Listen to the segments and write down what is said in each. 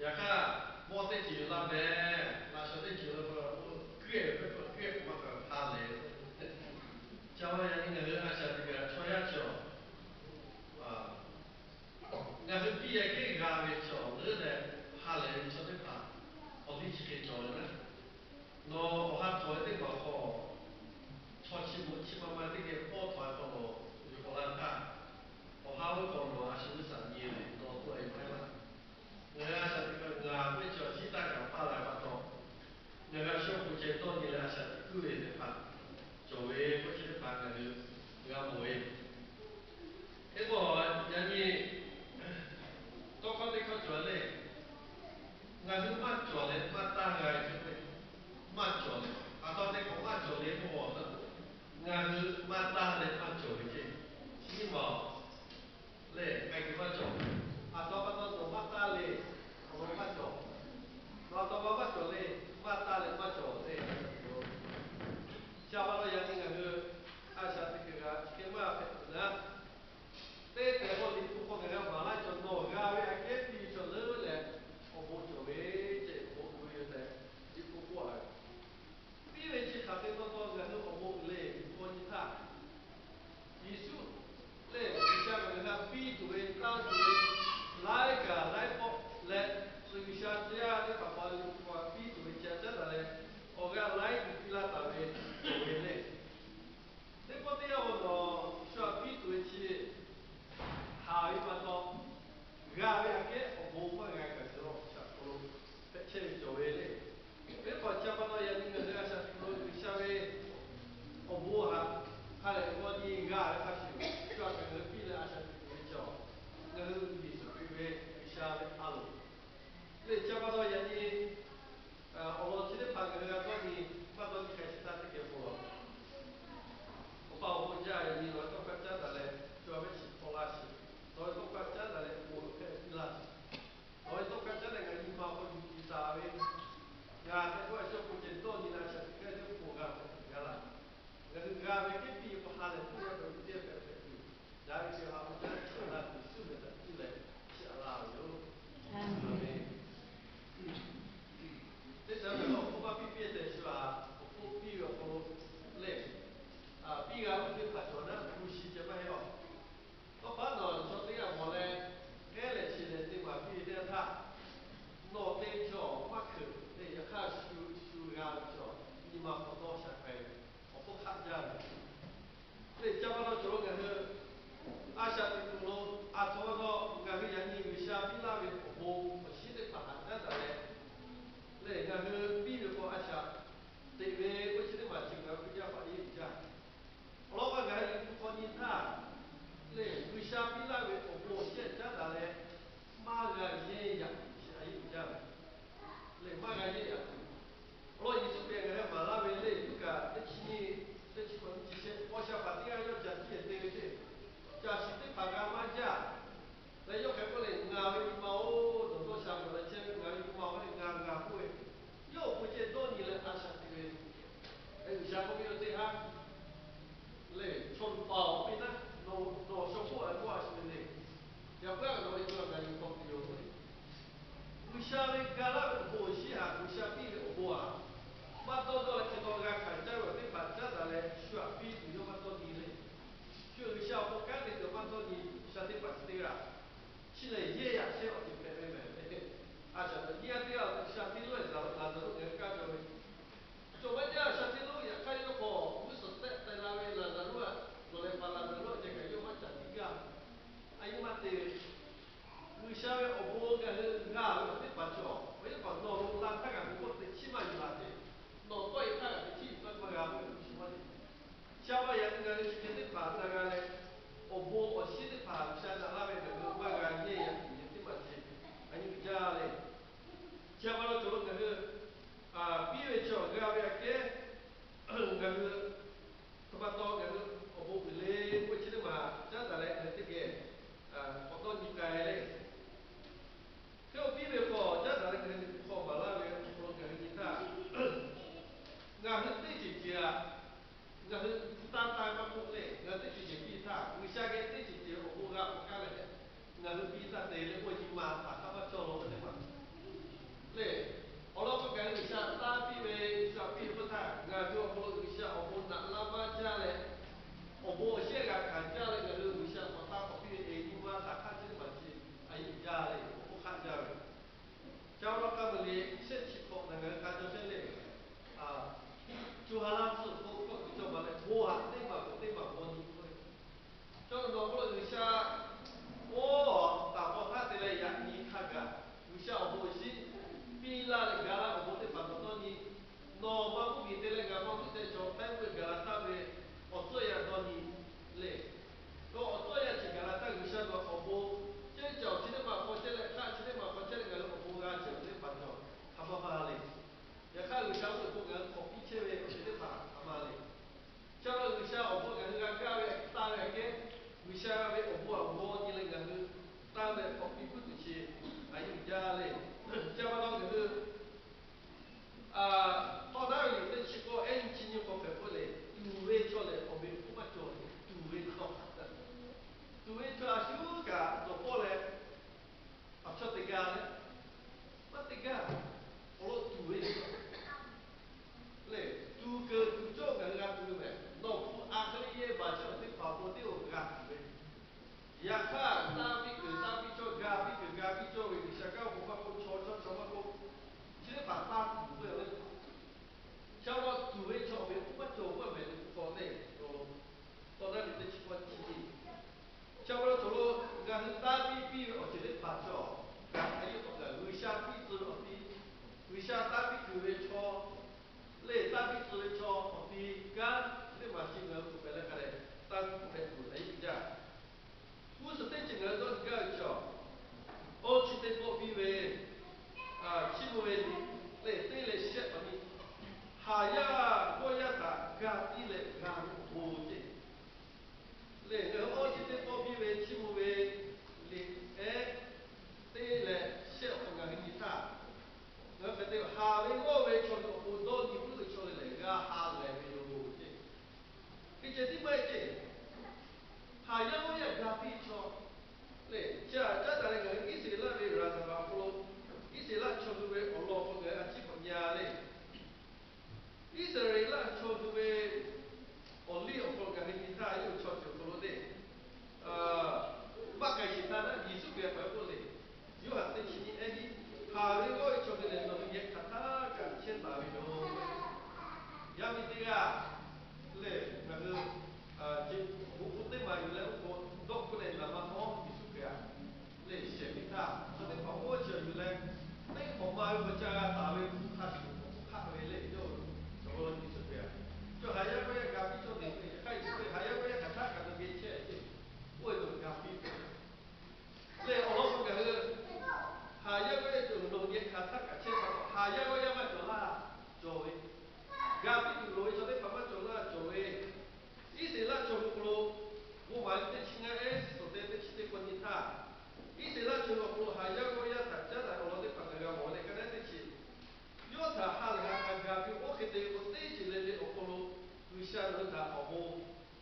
Yaꞈ hk'aˇ, mawˇ teˇ ceuˬ laˇ mehˍ, laꞈ shawnˍ teˇ ceuˬ laˇ k'o, kuiˇ kuiˇ k'oˍ maˇ kaꞈ hk'a lehˬ. Ca ma yaꞈ nyi ngaˬ hui a shaꞈ teꞈ kaꞈ chaw yaˇ cawˬ, ngaˬ hui piˇ yaꞈ kehˉ g'a ve cawˬ leuˉ leh, ha lehˬ ve chaw teˇ hpaˍ awˬ liˇ chi hk'e cawˬ ve naˉ. Nawˬ awˬ ha htawꞈ ve teˇ hpaˍ hk'aw, chaw chi beuꞈ chi ma ma teˇ geh pawˇ htawꞈ ve hk'aw nawˬ yuˬ k'awꞈ la htaˇ, awˬ ha ve hk'aw nawˬ a shu g'uˇ suhˍ nyi ve nawˬ tuˬ a yuˬ hk'e laˇ. Ngaˬ hui a shaꞈ teꞈ kaꞈ ngaˬ ve cawˬ chi taˇ kaꞈ paˇ la pa taw, ngaˬ hui a shu k'o ceh dawˇ nyi leh a shaꞈ teꞈ kuiˇ ve teˇ hpaˍ cawˬ ve k'oˆ chi teˇ hpaˍ ngaˬ hui g'a mawˬ ve. Teˇ k'o, yaꞈ nyi tawˇ hkawˇ teˇ hkawˇ cawˬ le. Ngaˬ hui maˇ cawˬ leh maˇ taˇ g'a ve ce, maˇ cawˬ leh, a taw teˇ k'awꞈ maˇ cawˬ le k'o, ngaˬ hui maˇ taˇ leh maˇ cawˬ ve ce. Chi nyiˇ ma lehˬ, k'ai kuiˬ maˇ cawˬ. A taw pa taw nawˬ maˇ taˇ le, awˬ lawn maˇ cawˬ. Nawˬ a taw pa maˇ cawˬ le, maˇ taˇ leh maˇ cawˬ le. Chi pa taw yaꞈ nyi ngaˬ hui a shaꞈ teꞈ kaꞈ g'a chi hk'e maˇ hpehꞈ tuˬ naˉ, teˇ tehꞈ k'o Liꞈ hpu hk'aw ngaˬ hui maˍ laˇ cawˬ, nawˬ g'a ve aꞈ kehˉ piˇ ve chaw leuˉ leh awˬ bon cawˬ ve ce, awˬ bon uiˍ ve yoˬ tehꞈ Liꞈ hpu k'oˆ a ve. Piˇ ve chi hk'aˬ hk'e taw taw ngaˬ hui awˬ bon uiˍ le, Liꞈ hpu nyi htaˇ Yeˍsuˆ lehˬ, G'uiˬsha ngaˬ hui htaꞈ piˇ tuˬ ve, tanˇ tuˬ ve, laiˉ kaꞈ laiˉ pawˆ leh, suh G'uiˬsha teˇ g'aˇ teˇ hpaˍ pa Liꞈ hpu hk'aw piˇ tuˬ ve chi a caˉ daꞈ leh, awˬ g'aˇ laiˉ tuˬ piˇ laˇ taˍ ve cawˬ ve le. Teˇ pawˆ teˇ yanˇ k'o nawˬ shu htaꞈ piˇ tuˬ ve chi haˍ ve pa taw, g'a ve aꞈ kehˉ awˬ bon maˇ g'a kaꞈ cawˬ, shaˍ hk'aw lo hpehꞈ chehˇ ve cawˬ ve le. Teˇ hk'awꞈ chi pa taw yaꞈ nyi ngaˬ hui a shaꞈ teꞈ lo G'uiˬsha ve awˬ bon htaꞈ ha lehˬ g'aw nyi g'a ve hk'a shuˍ, shu htaꞈ ngaˬ hui piˇ leh a shaꞈ teꞈ tuˬ ve cawˬ, ngaˬ hui Yeˍsuˆ Hkriꞈ ve G'uiˬsha ve a loˍ le. Chi pa taw yaꞈ nyi awˬ lawn chi teˇ hpaˍ ngaˬ hui g'a dawˇ nyi, maˇ dawˇ nyi hk'a shuˍ htaˇ teˇ geh bon lawˬ. Awˬ pa awˬ bon jaˇ ve nyi nawˬ ve tawˇ hkawˇ caˉ daꞈ leh, shu a ve chi hk'aw laˇ sheˍ. Nawˬ ve tawˇ hkawˇ caˉ daꞈ leh bon lawˬ hpehꞈ piˇ laˇ. Nawˬ ve tawˇ hkawˇ caˉ daꞈ ngaˬ nyi ma hk'aw yuˬ tiˍ taˍ ve, ngaˬ hk'e k'oˆ a chi awˬ hk'aw ceh dawˇ nyi leh a shaꞈ teꞈ hk'e teˇ k'oˍ g'a hpehꞈ g'a laˇ. Ngaˬ hui g'a ve hk'e piˇ ve k'o ha lehˬ tuˬ yaˇ hpehꞈ ve teˇ hpehꞈ hpehꞈ tuˬ, daꞈ ve kehˬ ha ve caˉ daꞈ tuˬ suˉ ve daꞈ piˇ leh chi a laˇ ve yoˬ. Teˇ caˉ ve awˬ hk'oˆ maˇ piˇ piˇ tehꞈ shu a, awˬ hk'oˆ piˇ ve awˬ hk'aw lo lehˬ, piˇ g'a ve teˇ hpaˍ cawˬ naˉ hpu shi ceh maˇ heˆ a. Tawˇ pa nawˬ chaw teˇ g'aˇ mawˬ leh, k'ehˉ lehˬ chi lehˬ teˇ maˬ piˇ ve teˇ g'aˇ htaˇ, nawˬ te chaw maˇ hkeuꞈ te yaꞈ hk'aˇ shu shu g'a ve chaw nyi ma hk'awꞈ nawˇ sha k'ai ve, awˬ hk'oˆ hk'aˆ jaˇ ve. Lehˬ ca pa taw cawˬ lo ngaˬ hui a shaꞈ teꞈ kuiˬ lo, a htoꞈ ma taw ngaˬ hui yaꞈ nyi G'uiˬsha piˇ laˇ ve awˬ bon awˬ shinˉ teˇ hpaˍ htaꞈ caˉ daꞈ leh, lehˬ ngaˬ hui piˇ ve k'o a shaꞈ teꞈ ve k'oˆ chi teˇ maˬ ceuˬ ngaˬ hui Hkriꞈ yaˇ hpaˍ yeˇ uiˍ jaˇ. Awˬ lawn k'o ngaˬ hui Liꞈ hpu hk'aw nyi htaˇ, lehˬ G'uiˬsha piˇ laˇ ve awˬ bon awˬ shinˉ caˉ daꞈ leh, maˇ g'a yehˇ yaꞈ tuˬ chi a yeˇ uiˍ jaˇ ve. Lehˬ maˇ g'a yehˇ yaꞈ tuˬ, awˬ lawn Yeˍsuˆ Hkriꞈ ngaˬ hui maˍ laˇ ve lehˬ Luˉkaꞈ teˇ chi nyiˇ, teˇ chi hkawꞈ nyiˇ chi shehˆ, paw sha paˍ teˇ g'aˇ yawˇ ca tiˉ leh te ve ceˇ, caˬ shiˍ teˇ hpaˍ g'a maˇ jaˇ. Leh yawˇ hk'e k'oˆ leh, Ngaˬ ve nyi ma-oˬ, nawˬ dawˇ sha mawˬ leh chehˇ ve ngaˬ ve nyi ma-oˬ k'oˆ leh, Ngaˬ, ngaˬ k'oˆ ve, yawˇ awˬ pon ceh dawˇ nyi leh a shaꞈ teꞈ ve. Leh G'uiˬsha k'oˆ ve, Yawˇ teˇ haˉ lehˬ chaw luˬ pa-oˬ piˇ naˉ, nawˬ shaw k'oˆ a k'oˆ a shu ve le. Yaꞈ hk'aˇ nawˬ ve chaw ngaˬ nyi hk'aw tuˬ yoˬ. G'uiˬsha ve ga laˇ ve awˬ bon awˬ shinˉ htaꞈ G'uiˬsha piˇ ve awˬ bon htaꞈ maˇ dawˇ dawˇ leh hk'e taw g'a hkanˍ caˇ ve awˬ teˇ hpaˍ caˉ daꞈ leh shu htaꞈ piˇ tuˬ yawˇ maˇ dawˇ nyi le. Shu G'uiˬsha awˬ pon kanˉ te tuˬ maˇ dawˇ nyi, G'uiˬsha teˇ hpaˍ chi teˇ g'aˇ chi lehˬ yehˇ yaꞈ chehˇ awˬ ceuˬ hpehꞈ ve mehˍ le. A shaꞈ nyi a teˇ g'aˇ G'uiˬsha hteˇ lonˉ leh Laˍzaˍruˆ ngaˬ hui kaˇ jaw ve, cawˬ maˇ jaˇ G'uiˬsha hteˇ lonˉ yaꞈ hk'aˇ yawˇ k'awꞈ g'uˇ suhˍ tehˆ taiˍ la ve Laˍzaˍruˆ a, nawˬ leh pa Laˍzaˍruˆ a ceh kaꞈ yawˇ maˇ caˍ tiˉ gaˇ. A yawˇ maˇ te ve, G'uiˬsha ve awˬ bon ngaˬ hui g'a ve awˬ teˇ hpaˍ cawˬ, awˬ yaˇ hpaˍ nawˬ lo la htaˇ kaꞈ gu k'oˆ teꞈ chiˉ maˇ yuˬ la te. Nawˬ tawˆ e htaˇ kaꞈ teꞈ chiˉ yuˬ taˇ maˇ g'a k'oˆ ve hpu shi maˇ te. Chi a pa yaꞈ nyi ngaˬ hui chi hk'e teˇ hpaˍ na g'a leh, awˬ bon awˬ shinˉ teˇ hpaˍ G'uiˬsha daꞈ laˇ ve ngaˬ hui maˇ g'a yehˇ yaꞈ tuˬ yehˬ teˇ maˬ ceh a nyi uiˍ jaˇ le. Chi a pa taw cawˬ lo ngaˬ hui piˇ ve chaw g'a ve aꞈ kehˉ ngaˬ hui hk'e pa taw ngaˬ hui awˬ bon uiˍ le k'oˆ chi teˇ maˬ caˉ daꞈ leh ngaˬ hui teˇ geh k'awꞈ dawˇ nyi k'ai le. Hk'e awˬ piˇ ve k'awꞈ caˉ daꞈ leh ngaˬ hui hk'aw maˍ laˇ ve awˬ hk'aw lo ngaˬ hui nyi htaˇ, ngaˬ hui teˇ ceuˬ ceuˬ aꞈ, ngaˬ hui hpu taˇ taˇ maˇ k'oˆ le, ngaˬ hui teˇ ceuˬ ceuˬ piˇ htaˇ G'uiˬsha geh teˇ ceuˬ ceuˬ awˬ bon g'a k'awꞈ kaˇ leh, G'uiˬsha taˇ piˇ tuˬ ve chaw, lehˬ taˇ piˇ tuˬ ve chaw awˬ ti kanˉ teˇ maˬ chi ngaˬ hui tuˬ pehˍ leh hk'a dehꞈ taˇ piˇ tuˬ a iˉ jaˇ. G'uˇ suhˍ teˇ ceuˬ ngaˬ hui dawˇ nyi gaˇ ve chaw, awˇ chi teˇ pawˆ piˇ ve, chiˇ mvuh ve liꞈ lehˬ teˇ leh shehˆ pa ni, haˍ yaˇ g'awˇ yaˇ htaꞈ ga piˇ leh g'a ve awˬ bon ceˇ. Lehˬ ngaˬ hui awˇ chi teˇ pawˆ piˇ ve chiˇ mvuh ve liꞈ ehˉ teˇ leh shehˆ awˬ hk'aw ngaˬ hui nyi htaˇ, ngaˬ hui hk'e te haˍ ve g'awˇ ve chaw awˬ pon dawˇ nyi puiˉ ve chaw lehˬ g'a ha lehˬ ve yoˬ ceˇ. Hk'e ceh tiˉ maˇ heˆ ceˇ. Haˍ yaˇ g'awˇ yaˇ ga piˇ chaw lehˬ, chi htaꞈ caˉ daꞈ leh ngaˬ hui Iˉsaˍreˍlaˆ ve raˍzaˍvaˍ awˬ hk'aw lo, Iˉsaˍreˍlaˆ chaw hui ve awˬ lawn hk'aw ngaˬ hui a ciˉ k'awꞈ nyi-a lehˬ, Iˉsaˍreˍlaˆ chaw hui ve awˬ liˇ awˬ hk'aw lo ngaˬ hui nyi htaˇ, yawˇ hui chaw ceuˬ awˬ hk'aw lo lehˬ, maˇ k'ai sheˍ htaˇ naˉ Yeˍsuˆ Hkriꞈ htaꞈ k'oˆ lehˬ, Yoˇhanˬ teˇ chi nyiˇ ehˉ hiˆ, haˍ ve g'awˇ ve chaw hui lehˬ nawˬ hui yehˬ hk'aˬ htaˇ kaꞈ chehˇ taˍ ve yoˬ. Yaˇ miˇ teˇ g'aˇ lehˬ ngaˬ hui bon hk'oˆ teˇ maˬ yuˬ leh oˇ k'o dawˇ hk'oˆ leh naˍ ma hawˉ Yeˍsuˆ Hkriꞈ htaꞈ lehˬ shehˍ piˇ htaˇ, chaw teˇ hpaˍ oˇ chi yuˬ leh, teˇ hk'awꞈ ma ve awˬ ca g'a taˍ ve hpu hk'a shuˍ hk'aw hk'aˆ ve lehˬ, yawˇ hui chaw hui Yeˍsuˆ Hkriꞈ htaꞈ cawˬ haˍ yaˇ g'awˇ yaˇ ga piˇ cawˇ ve, yaꞈ hk'aˇ Yeˍsuˆ Hkriꞈ haˍ yaˇ g'awˇ yaˇ hk'aˬ htaˇ kaꞈ nawˬ geh chehˇ ceˇ, oˇ ve nawˬ ga piˇ lehˬ, awˬ lawn k'o ngaˬ hui haˍ yaˇ g'awˇ yaˇ cawˬ nawˬ geh hk'aˬ htaˇ kaꞈ chehˇ pa taw, haˍ yaˇ g'awˇ yaˇ maˇ cawˬ laˇ cawˬ ve, ga piˇ tuˬ loˍ ve chaw teˇ hpaˍ maˇ cawˬ laˇ cawˬ ve, Iˉsaˍreˍlaˆ chaw hui hk'aw lo, Roˉmaꞈ teˇ chi ngaˇ ehˉ suhˍ teˇ teˇ chi teˇ k'awꞈ nyi htaˇ, Iˉsaˍreˍlaˆ chaw hui awˬ hk'aw lo haˍ yaˇ g'awˇ yaˇ htaꞈ caˉ daꞈ awˬ lawn teˇ hpaˍ ngaˬ g'a mawˬ leh, ka naˉ teˇ chi yawˇ htaꞈ ha lehˬ ha k'a ga piˇ oˇ hk'e te ve k'o, teˇ ceuˬ le le awˬ hk'aw lo G'uiˬsha nawˬ hui htaꞈ awˬ bon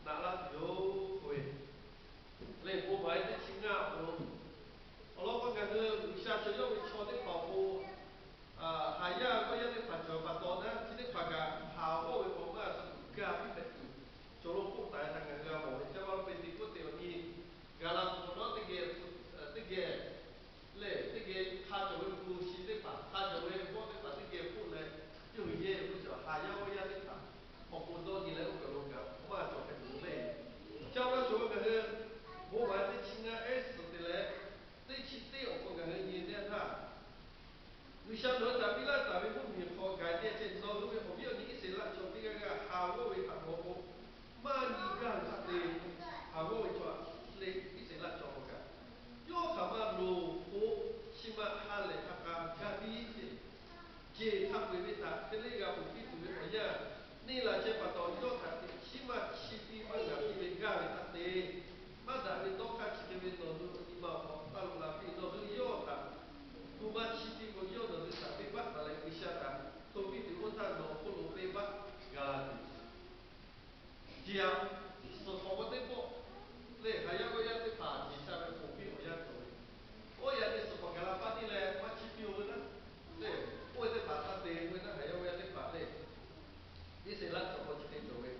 naꞈ laˇ tuˬ yoˬ k'oˆ ve, lehˬ Roˉmaꞈ teˇ chi ngaˇ awˬ hk'aw lo, awˬ lawn k'o ngaˬ hui G'uiˬsha chaw yawˇ ve chaw teˇ hpaˍ awˬ pon haˍ yaˇ g'awˇ yaˇ teˇ hpaˍ cawˬ pa taw naˉ, chi teˇ hpaˍ kaꞈ haˍ g'awˇ ve k'awꞈ maˇ g'a sha tuˬ ga piˇ hpehꞈ tuˬ cawˬ lo k'oˆ taˍ ve htaꞈ ngaˬ hui g'a mawˬ ve. Ca pa lo Peˍteˍkoˆteˍ awˬ nyi gaˬ la tuˬ k'awꞈ nawˉ teˇ geh, teˇ geh lehˬ teˇ geh hk'a cawˬ ve hpu shi teˇ hpaˍ, hk'a cawˬ ve g'awˇ teˇ hpaˍ teˇ geh hpoˆ leh, yawˇ hui yehˇ ve k'oˆ cawˬ haˍ yaˇ g'awˇ yaˇ teˇ hpaˍ awˬ pon dawˇ nyi leh oˇ kaˬ lo kaꞈ maˇ cawˬ hpehꞈ tuˬ le. Ca pa cawˬ ve ngaˬ hui Roˉmaꞈ teˇ chi ngaˇ ehˉ suhˍ te leh teˇ chi teˇ awˬ hk'aw ngaˬ hui nyi teˇ htaˇ, G'uiˬsha nawˬ hui htaꞈ piˇ laˇ taˍ ve mvuhˇmiˬ hk'aw gaˬ teˇ ceh nawˬ hui ve awˬ viˉ awˬ nyi Iˉsaˍreˍlaˆ chaw teˇ g'aˇ g'aˇ haˍ g'awˇ ve htaꞈ mawˬ k'o, maˇ nyi gaˇ ve hk'a te, haˍ g'awˇ ve chaw lehˬ Iˉsaˍreˍlaˆ chaw hk'aw kaꞈ, yawˇ htaꞈ maˇ loˍ k'o, chi ma ha lehˬ ha k'a ga piˇ ceˇ. Jeˬ hk'a peu-eˬ ve htaꞈ hk'e le g'a ponˬ piˇ tuˬ ve awˬ yanˇ, neˇ laˬ chehˇ pa taw yawˇ htaꞈ teꞈ chiˉ maˇ chiˇ piˇ maˇ g'a piˇ ve gaˇ ve hk'a te, maˇ daꞈ ve dawˇ hk'aˇ chi hk'e ve nawˬ hui awˬ nyi ma awˬ hk'aw taˇ loꞈ la piˇ. Nawˬ hui yawˇ htaꞈ gu maˇ chiˇ piˇ k'o, yawˇ nawˬ hui htaꞈ venˇbaˆ taˍ leh G'uiˬsha htaꞈ to piˇ tuˬ oˇ htaˇ nawˬ hk'oˆ lo venˇbaˆ g'a la tuˬ. Jeˬ-a, suhˍ hk'awꞈ k'o teˇ pawˆ lehˬ haˍ yaˇ g'awˇ yaˇ teˇ hpaˍ jeˬ sha ve ponˬ piˇ awˬ yanˇ cawˬ ve. Oˇ yaꞈ nyi suhˍ hk'awꞈ gaˬ la paˇ tiˉ leh maˇ chiˇ piˇ-oˬ ve naˉ, lehˬ oˇ ve teˇ hpaˍ htaꞈ te ve naˉ haˍ yaˇ g'awˇ yaˇ teˇ hpaˍ lehˬ, Iˉsaˍreˍlaˆ chaw hk'aw chi hk'e cawˬ ve.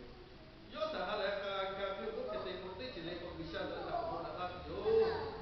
Yawˇ htaꞈ ha lehˬ ha k'a ga piˇ-oˬ k'oˆ hk'e te k'o, teˇ ceuˬ le k'o G'uiˬsha nawˬ hui htaꞈ awˬ bon naꞈ laˇ tuˬ yoˬ.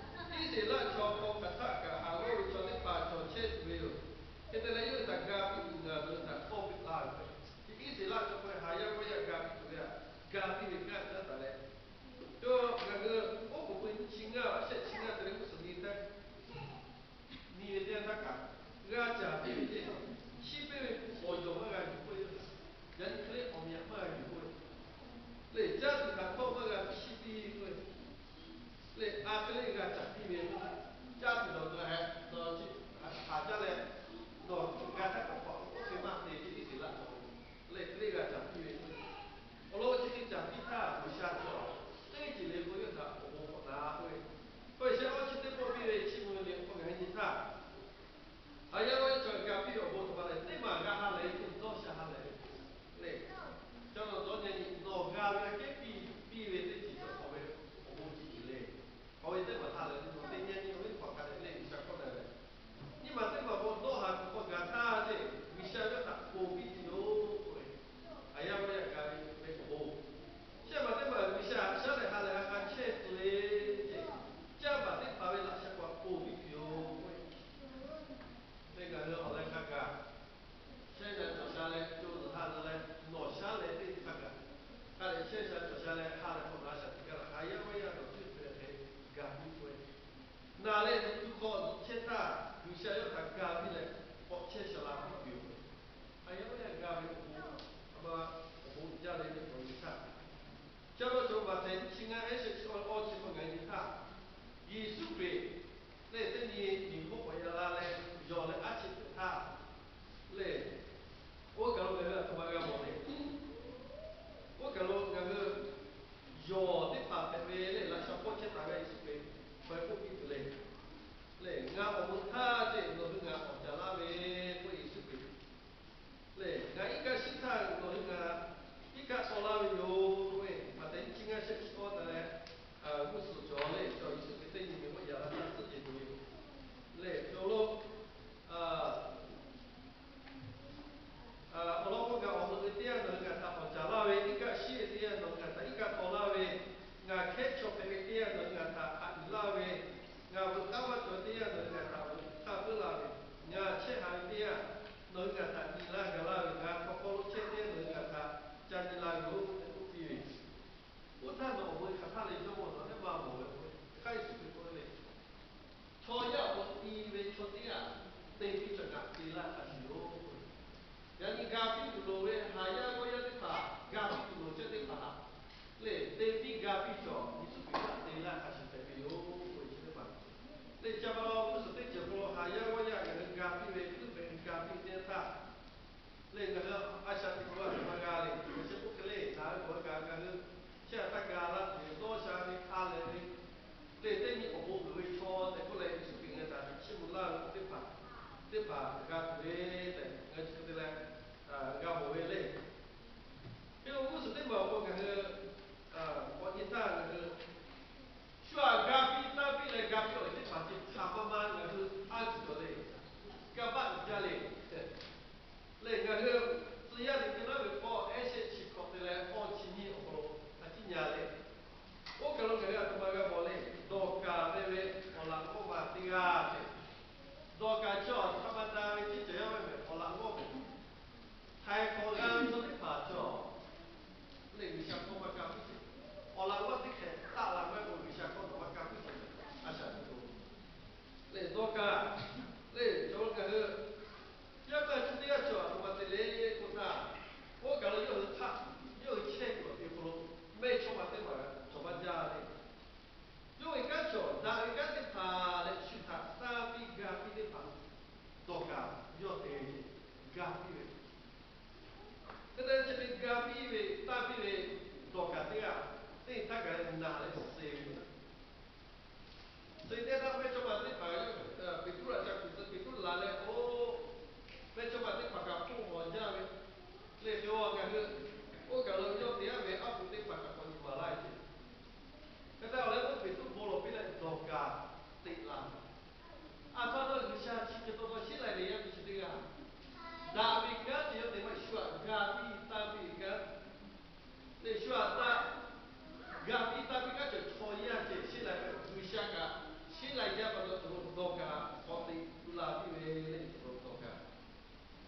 Nawˬ hui ngaˬ htaꞈ nyi laˇ ga laˇ ve, ngaˬ hk'aw hk'aw lo chehˇ teˇ, nawˬ hui ngaˬ htaꞈ ca nyi la ve-oˬ tehꞈ k'oˆ piˇ ve. Oˇ htaˇ nawˬ awˬ bon hk'aˬ htaˇ le jawˇ mawˬ nawˬ teˇ maˇ mawˬ ve k'o, Hk'aˇ Yeˍsuˆ Hkriꞈ k'oˆ ve le, chaw yaˇ awˬ pon ti ve chaw teˇ g'aˇ te piˇ cawˬ kaꞈ te laˇ hk'a shuˍ yoˬ. Yaꞈ nyi ga piˇ tuˬ loˍ ve haˍ yaˇ g'awˇ yaˇ teˇ hpaˍ, ga piˇ tuˬ loˍ chehˇ teˇ hpaˍ htaꞈ lehˬ, te piˇ ga piˇ cawˬ Yeˍsuˆ Hkriꞈ htaꞈ te laˇ hk'a shuˍ hpehꞈ ve yoˬ k'oˆ ve chi teˇ hpaˍ. Lehˬ, ca pa taw g'uˇ suhˍ teˇ ceuˬ hk'aw lo haˍ yaˇ g'awˇ yaˇ ngaˬ hui ga piˇ ve, g'uiˇ hpehꞈ ve ga piˇ ve teˇ yanˇ htaˇ, lehˬ ngaˬ hui a shaꞈ teꞈ k'oˍ a shaꞈ ma g'a le, ngaˬ chi k'oˆ hk'e le, ngaˬ hui k'awꞈ g'a kaꞈ ngaˬ hui chi htaꞈ htaˇ ga laˇ tuˬ ve dawˇ sha ve ha lehˬ ve, lehˬ teˇ nyi awˬ bon uiˍ ve chaw tehꞈ k'oˆ leh, Yeˍsuˆ Hkriꞈ ngaˬ hui htaꞈ chiˇ mvuh laˇ ve teˇ hpaˍ, teˇ hpaˍ g'a tuˬ ve tehꞈ ngaˬ hui chi hk'e te leh g'a mawˬ ve le. Hk'e k'o g'uˇ suhˍ teˇ maˬ awˬ pon ngaˬ hui k'awꞈ nyi htaˇ ngaˬ hui shu aꞈ ga piˇ tanˇ piˇ leh ga piˇ awˬ ve teˇ hpaˍ ceh hk'aˬ ma ma ngaˬ hui a tuˬ cawˬ le. Kanˇ paˆ uiˍ jaˇ le. Lehˬ ngaˬ hui tcuh yaˇ teꞈ te laˇ ve k'awˇ ehˉ shehˆ chi hk'awꞈ te leh k'awˇ chi nyiˇ awˬ hk'aw lo a ciˉ nya le. Oˇ kaˬ lo ngaˬ hui a htoꞈ ma g'a mawˬ le. Dawˬ kaˍ ve ve awˬ laꞈ g'awˇ ma teˇ g'aˇ ceh, dawˬ kaˍ chaw htaꞈ ma na ve ceˇ cawˬ yaˇ ve awˬ laꞈ g'awˇ ve, htaiˍ hk'awꞈ g'a ve chaw teˇ hpaˍ cawˬ lehˬ G'uiˬsha hkawˇ maˇ ka puiˉ ceh, awˬ laꞈ g'awˇ teˇ hkeh taˆ la maˇ k'o G'uiˬsha hkawˇ nawˬ maˇ ka puiˉ ceh, a shaꞈ teꞈ k'o lehˬ dawˇ kaˍ lehˬ cawˬ lo ngaˬ hui yaˇ paˇ chi teˇ g'aˇ cawˬ a htoꞈ ma te le k'oˆ htaˇ, oˇ kaˬ lo yawˇ hui hk'aˆ, yawˇ hui chehˇ kuiˬ awˬ te hk'aw lo mehˇchawˇma teˇ hpaˍ cawˬ maˇ jaˇ le. Yawˇ ve kanˉ cawˬ, daꞈ ve kanˉ teˇ hpaˍ leh shu htaꞈ tanˇ piˇ ga piˇ teˇ hpaˍ dawˇ kaˍ yawˇ te ve ceh, ga piˇ ve. Hk'e te chi hk'e ga piˇ ve tanˇ piˇ ve dawˇ kaˍ teˇ g'aˇ, teˇ htaˇ kaꞈ leh naˬ leh suh ve yoˬ. Suh teˇ htaˇ mehˇchawˇma teˇ hpaˍ Peˍtruˆ htaꞈ ca kuˬ tcuh, Peˍtruˆ laˬ leh, oˇ, mehˇchawˇma teˇ hpaˍ kaꞈ hpoˆ mawˬ jaˇ ve, lehˬ hk'e a ngaˬ hui oˇ kaˬ lo yawˇ te aˉ ve aˉ pu teˇ hpaˍ kaꞈ k'awꞈ nyi maˍ laˇ ve ceh. Hk'e te leh oˇ Peˍtruˆ bon lawˬ piˇ leh dawˇ kaˍ teꞈ la ve. A htoꞈ ma G'uiˬsha chi hk'e taw taw sheˉ lai ve yaˇ miˇ chi teˇ g'aˇ, daꞈ ve kanˉ ceh yawˇ te maˇ shu aꞈ ga piˇ tanˇ piˇ ve kanˉ lehˬ shu aꞈ ga piˇ tanˇ piˇ kanˉ cawˬ chaw yaˇ ceh sheˉ lai ve, G'uiˬsha kaꞈ sheˉ lai jaˇ pa taw cawˬ lo dawˇ kaˍ k'awꞈ teꞈ tu la piˇ ve lehˬ cawˬ lo dawˇ kaˍ.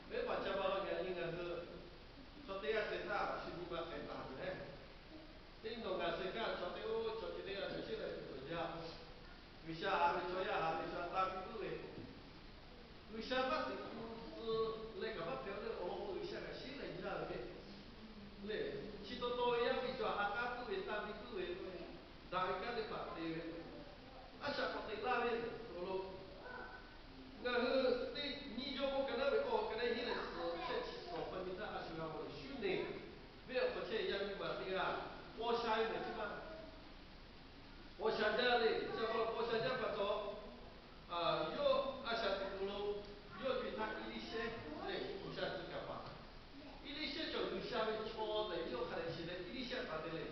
Venˇbaˆ ca pa taw ngaˬ nyi ngaˬ hui chaw teˇ g'aˇ te htaˇ shu nyi ma hpehꞈ taˍ ve lehˬ, teˇ nawˬ ngaˬ suh kaˇ chaw teˇ oˇ chaw ceh teˇ g'aˇ cawˬ sheˉ lai tuˬ cawˬ jaˇ. G'uiˬsha haꞈ ve chaw yaˇ haꞈ ve shu aꞈ tanˇ piˇ puiˉ ve, G'uiˬsha maˇ teꞈ tu tcuh leh kaꞈ maˇ hpehꞈ leh awˬ lawn k'o G'uiˬsha kaꞈ sheˉ lai jaˇ ve le. Chi taw taw ve yaˇ miˇ cawˬ ha k'aˉ puiˉ ve tanˇ piˇ puiˉ ve k'o, daꞈ ve kanˉ teˇ hpaˍ te ve, a shaꞈ k'awꞈ teꞈ laˇ ve awˬ lawn ngaˬ hui teˇ nyi jawˇmawˇ ka naˉ ve awˬ ka naˉ hiˉ leh suhˍ shehˆ chi suhˍ awˬ hk'aw nyi htaˇ a shu g'a mawˬ leh shuˉ neˬ ve awˬ hk'aw chehˇ yaˇ miˇ ma teˇ g'aˇ paw sha ve mehˍ chi maˇ paw sha jaˇ le. Chi pa taw paw sha jaˇ pa taw, yawˇ a shaꞈ teꞈ k'o lo, yawˇ ve htaˇ Eˇliˇshehˇ lehˬ G'uiˬsha tcuh kaˍ paˍ. Eˇliˇshehˇ cawˬ G'uiˬsha ve chaw tehꞈ yawˇ hk'a dehꞈ shiˍ leh Eˇliˇshehˇ htaꞈ te leh,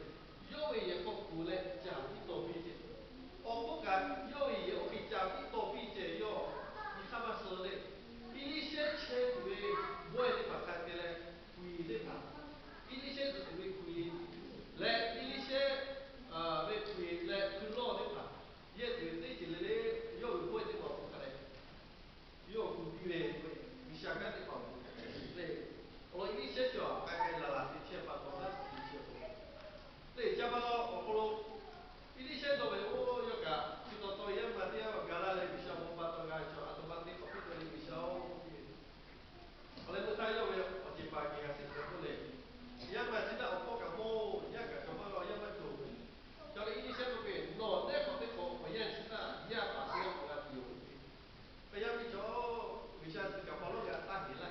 yawˇ ve yehˬ hk'aw kuˬ leh caˍ piˇ taw piˇ ceh. Awˬ k'oˆ kaꞈ yawˇ ve yehˬ awˬ hk'e caˍ piˇ taw piˇ ceh yawˇ nyi hk'aˇ maˇ suh leh, Eˇliˇshehˇ chehˇ tuˬ ve bawehˇ teˇ hpaˍ hk'a te leh, hkui teˇ hpaˍ, Eˇliˇshehˇ tuˬ tuˬ ve hkui leh Eˇliˇshehˇ ve hkui leh hkui lawˇ teˇ hpaˍ yehˇ tuˬ ve teˇ ceuˬ le le, yawˇ ve bawehˇ teˇ hpaˍ awˬ hk'aw hk'a dehꞈ yawˇ gu piˇ ve, G'uiˬsha kanˉ teˇ hpaˍ awˬ hk'aw hk'a dehꞈ leh, awˬ lawn Eˇliˇshehˇ cawˬ a k'ai k'ai laˬ laˬ te chehˇ pa taw naˉ te chehˇ k'o, teˇ ca pa taw awˬ hk'aw lo Eˇliˇshehˇ dawˇ ve, oˇ yawˇ kaꞈ chi taw taw yaˇ ma teˇ g'aˇ ga laˇ leh G'uiˬsha bon pa taw g'a cawˬ a htoꞈ ma te k'awꞈ piˇ taw le G'uiˬsha-oˬ. Awˬ leh meuˇ htaˇ yawˇ ve awˬ ceˬ paˍ geh g'a sheˍ hk'e k'oˆ leh, yaˇ ma chi htaˇ awˬ hpawˇ kaꞈ mawˇ, yaˇ kaꞈ cawˬ maˇ g'a, yaˇ maˇ cawˬ ve. Ca le Eˇliˇshehˇ k'oˆ ve, nawˬ teˇ hk'awꞈ teˇ hk'awꞈ awˬ yanˇ chi htaˇ yaˇ paˍ teˇ g'aˇ k'awꞈ g'a tuˬ yoˬ. Yaˇ miˇ cawˬ, G'uiˬsha tcuh kaˍ paˍ lawˇ g'a taˇ heˍ laˇ.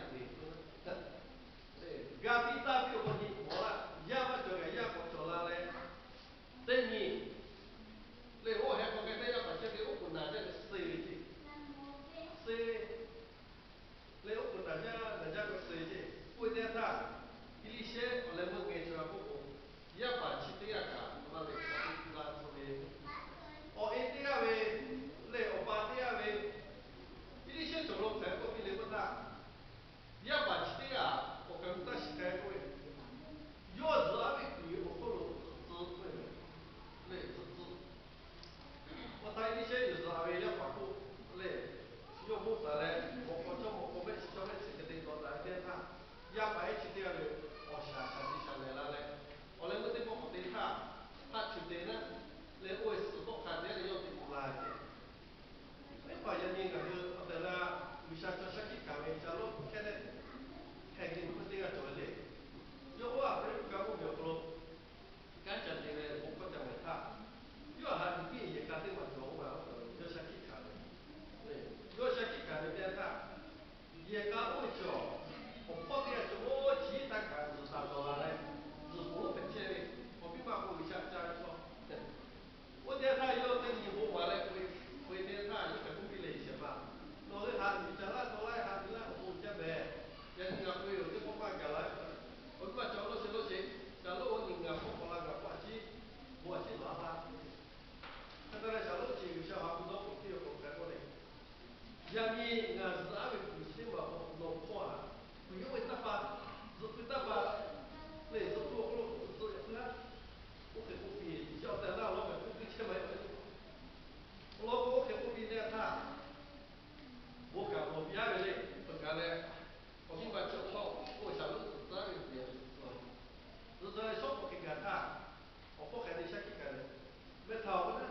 yaˇ paˍ ehˉ chi teˇ g'aˇ ve awˬ shaˍ shaˍ tiꞈ shaˍ lehˬ la leh, awˬ leh meuˇ teˇ pawˆ k'awꞈ te htaˇ, hk'a cheuˬ te naˉ leh oˇ ve suhˍ tawˆ hk'a te leh yawˇ te k'o la ve. Teˇ hpaˍ yaꞈ nyi ngaˬ hui awˬ tehˬ la G'uiˬsha chaw shaˉ hkiˆ kaˍ ve ca lo hkehˇ leh, hk'e te meuˇ teˇ g'aˇ cawˬ ve le. Yawˇ oˇ a pehˉ kaꞈ oˇ ve awˬ hk'aw lo kanˉ ca te ve bon hkawˇ ca mehˍ htaˇ, yawˇ a ha tiꞈ piˇ yehˬ k'a teˇ maˬ cawˬ oˇ ve awˬ hk'aw lo yawˇ shaˉ hkiˆ kaˍ ve, yawˇ shaˉ hkiˆ kaˍ ve teˇ yanˇ htaˇ, yehˬ k'a oˇ ve cawˬ awˬ hpawˇ teˇ g'aˇ cawˬ oˇ chi taˇ kaꞈ zuhˬ taˍ dawˬ la leh, zuhˬ k'oˍ lonˉ hpehꞈ chehˇ ve, awˬ piˇ ma k'o G'uiˬsha ca ve chaw. Oˇ teˇ yanˇ htaˇ yawˇ teˇ nyi bon maˍ leh k'oꞈ-e, k'oꞈ-e teˇ yanˇ htaˇ yawˇ hk'aˬ k'oˆ piˇ le, Shehˍ ma, nawˬ hui ha tiꞈ ca laˇ dawˇ laˇ, ha tiꞈ laˇ awˬ bon ca mehˍ. Yaꞈ nyi ngaˬ k'oꞈ-e yoˬ, teˇ pawˆ maˇ gaˬ la. Awˬ piˇ ma cawˬ lo sheˍ lo sheˍ, gaˬ lo oˇ nyi ngaˬ hpawˇ k'awꞈ la ngaˬ hpawˇ a ciˉ, bon a ciˉ laˬ la. Hk'e te leh shaˍ lonˉ chi G'uiˬsha ha hpu dawˇ k'oꞈ piˇ ve k'o hk'a k'oˆ le, Yaꞈ nyi ngaˬ zuhꞈ aˉ ve kuˬ chi teˇ maˬ k'o nawˬ hpawˇ a, kuˬ yawˇ ve taˇ pa, zuhꞈ pui taˇ pa, lehˬ zuhꞈ pui awˬ hk'aw lo zuhꞈ yaꞈ pui laˇ. Oˇ hk'e k'oˆ piˇ, yaꞈ awˬ tehˬ laˇ law kaꞈ k'oˆ piˇ chehˇ ma e. Awˬ lawn k'o oˇ hk'e k'oˆ piˇ teˇ yanˇ htaˇ, bon kaꞈ lawˬ piˇ aˉ ve le, peuˬ kaꞈ leh, awˬ miˇ ma chi awˬ hpawˇ k'oˆ shaˍ lonˉ zuhꞈ tcuh ve, zuhꞈ tcuh leh shawˉ k'awꞈ hk'e gaˬ htaˇ, awˬ hpawˇ hk'a te shaˉ hkiˆ kaˍ leh, Mehˬ htaꞈ awˬ na,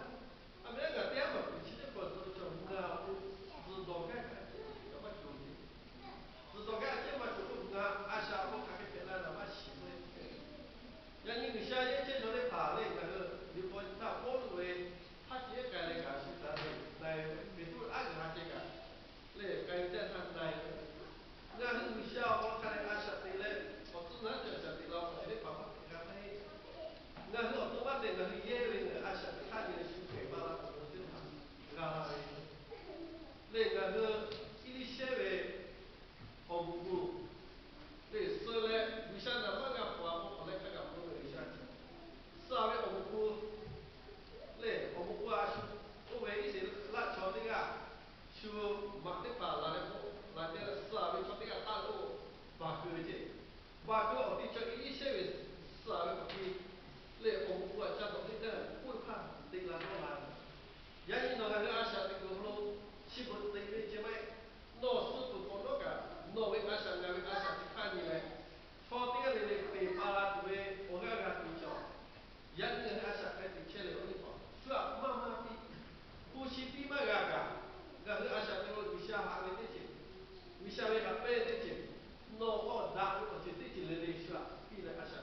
a mehˉ ngaˬ teˇ g'aˇ maˬ kuˬ chi teˇ hpaˍ zuhꞈ ve chaw ngaˬ awˬ pon zuhꞈ dawˬ gaˇ kaꞈ a ciˉ kaꞈ maˇ cawˬ ve. Zuhꞈ dawˬ gaˇ a ciˉ maˇ cawˬ k'o, ngaˬ a shaꞈ awˬ hk'aw hk'aˬ hk'e hpehꞈ la naˍ maˇ shiˍ ve. Yaꞈ nyi G'uiˬsha yehˇ chehˇ chaw teˇ hpaˍ lehˬ, ngaˬ hui liꞈ hk'aw nyi htaˇ Pawˇluꞈ ve hk'a ceh k'ai leh kaꞈ shu taˍ ve, na Peˍtruˆ aˉ g'aˬ ha ceh kaꞈ lehˬ k'ai ve teˇ yanˇ htaˇ na ve, ngaˬ hui G'uiˬsha awˬ hk'aw hk'a leh a shaꞈ teꞈ leh, awˬ tcuhˉ naˉ cawˬ shaꞈ teꞈ la awˬ hk'aw ceh teˇ hpaˍ maˇ hpehꞈ g'a htaˇ heˆ. Ngaˬ hui awˬ to maˇ te, ngaˬ hui yehˇ ve ngaˬ hui a shaꞈ teꞈ htaˇ nyi leh shu hpehꞈ la la awˬ bon teˇ hpaˍ g'a la ve. Lehˬ ngaˬ hui Eˇliˇshehˇ ve awˬ moˍ k'o, lehˬ suh leh G'uiˬsha naˍ maˇ g'a pfuhˍ a k'o, awˬ leh hk'a gaˬ pfuhˍ ve G'uiˬsha suh ve awˬ moˍ k'o, lehˬ awˬ moˍ k'o a shu, oˇ ve Iˉsaˍreˍlaˆ chaw teˇ g'aˇ shu maꞈ teˇ hpaˍ laˬ leh k'o, laˬ te leh suh ve chaw teˇ g'aˇ taˇ k'o, baˬ keu ve ceˇ. Baˬ keu awˬ ti chaw Eˇliˇshehˇ ve suh ve awˬ ti lehˬ, awˬ moˍ k'o a ca dawˬ teˇ g'aˇ k'oˆ ve hpaˇ te la dawˇ la ve. Yaꞈ nyi nawˬ ngaˬ hui a shaꞈ teꞈ kuiˬ awˬ hk'aw lo chi beuꞈ te ve ceh maˇ heˆ. Nawˬ suh peuˬ hk'awꞈ nawˉ kaꞈ nawˬ ve a shaꞈ ngaˬ ve a shaꞈ chi hk'aˇ nyi leh, chaw teˇ g'aˇ le le peˬ pa la tuˬ ve awˬ g'aˇ g'a tuˬ cawˬ. Yaꞈ nyi ngaˬ hui a shaꞈ k'ai tuˬ chehˇ leh, awˬ nyi paˍ shu aꞈ maˇ maˇ piˇ, hpu shi piˇ maˇ g'a kaꞈ, ngaˬ hui a shaꞈ teꞈ lo G'uiˬsha haꞈ ve teˇ ceuˬ, G'uiˬsha ve haꞈ pehnˇ teˇ ceuˬ, nawˬ k'awꞈ daꞈ ve awˬ ceuˬ teˇ ceuˬ le le shu aꞈ piˇ leh a shaꞈ